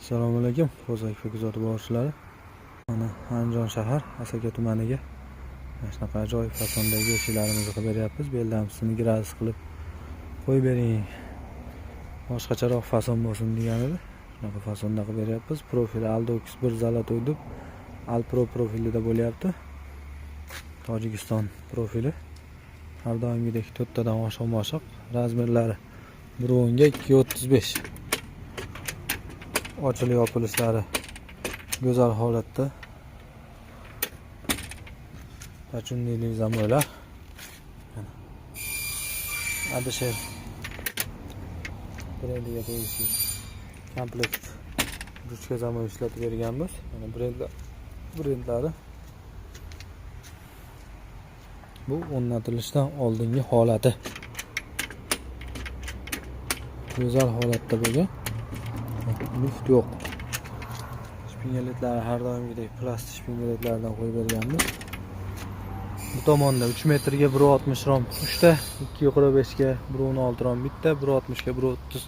Assalomu alaykum, Xo'zak kuzatib boruvchilari. Mana Andijon shahar Asaka tumaniga mana shunaqa ajoyib fasondagi eshiklarimizni qilib beryapmiz. Beldamchisini gradus qilib qo'yib bering. Boshqacharoq fason bo'lsin degan edi. Shunaqa fasonda qilib beryapmiz. Profili Aldox 1 золотой deb Alpro profilida bo'lyapti. Tojikiston profili. Har doimgidek to'rttadan oshiq moshiq. Размер lari 1.10 ga 2.35. Ochilib yopilishlari go'zal holatda. Латунный zamoylar. Mana. Alisher brendiga tegishli komplekt ruchka zamoy ishlatib berganmiz. Mana brendlari. Bu o'rnatilishidan oldingi holati. Go'zal holatda bo'lgan. Luft yo'q. Shpingeletlari har doimgidek plastik shpingeletlardan qo'yib berganmiz. Bu tomonda 3 metrga 1.60 rom 3 ta, 2.45 ga 1.16 rom bitta, 1.60 ga 1.30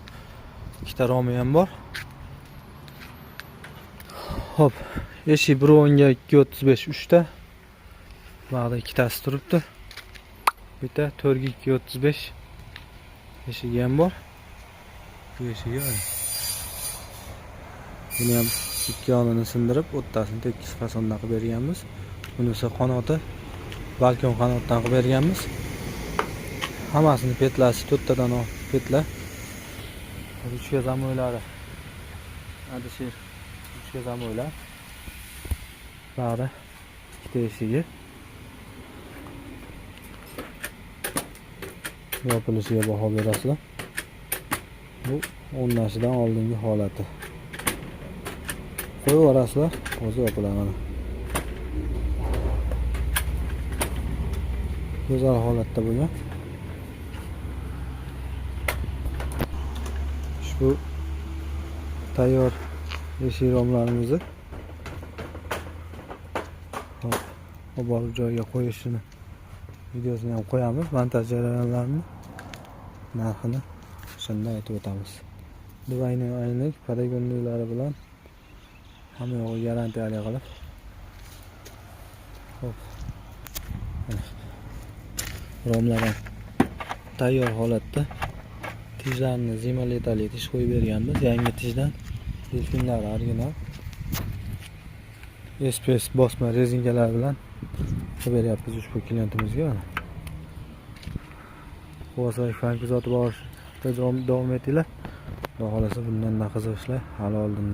ikkita romi ham bor. Xo'p, eshik 1.10 ga 2.35 3 ta. Bu yoqda ikkitasi turibdi. Bitta 4 ga 2.35 eshigi ham bor. Bu eshigi mana. Buni ham ikki yonini sindirib, o'rtasini tekis fasonda qilib berganmiz. Bunisi qanoti balkon qanotdan qilib berganmiz. Hammasini петля si to'rttadan петля. Ruchka zamoylari. Alisher ruchka zamoylar. Bag'da ikkita eshigi. Yopilishiga baho berasizlar. Bu o'rnashidan oldingi holati. Qo'yib yuborasizlar, o'zi yopiladi mana. Go'zal holatda bo'lgan. Ushbu tayyor eshik romlarimizni hop, olib borib joyiga qo'yishini videosini ham qo'yamiz. Montaj jarayonlarini, narxini shunda aytib o'tamiz. Двойной oynak, подогонный lari bilan hamma yog'i garantiyali qilib. Xo'p. Mana. Romlar ham tayyor holatda. Tijlarni зима-лето li tij qo'yib berganmiz. Yangi tijdan, delfinlar original. SPS bosma rezinkalar bilan qilib beryapmiz ushbu klientimizga mana. Kuzatib borishda davom etinglar. Xudo xohlasa bundan qiziq ishlar hali oldinda.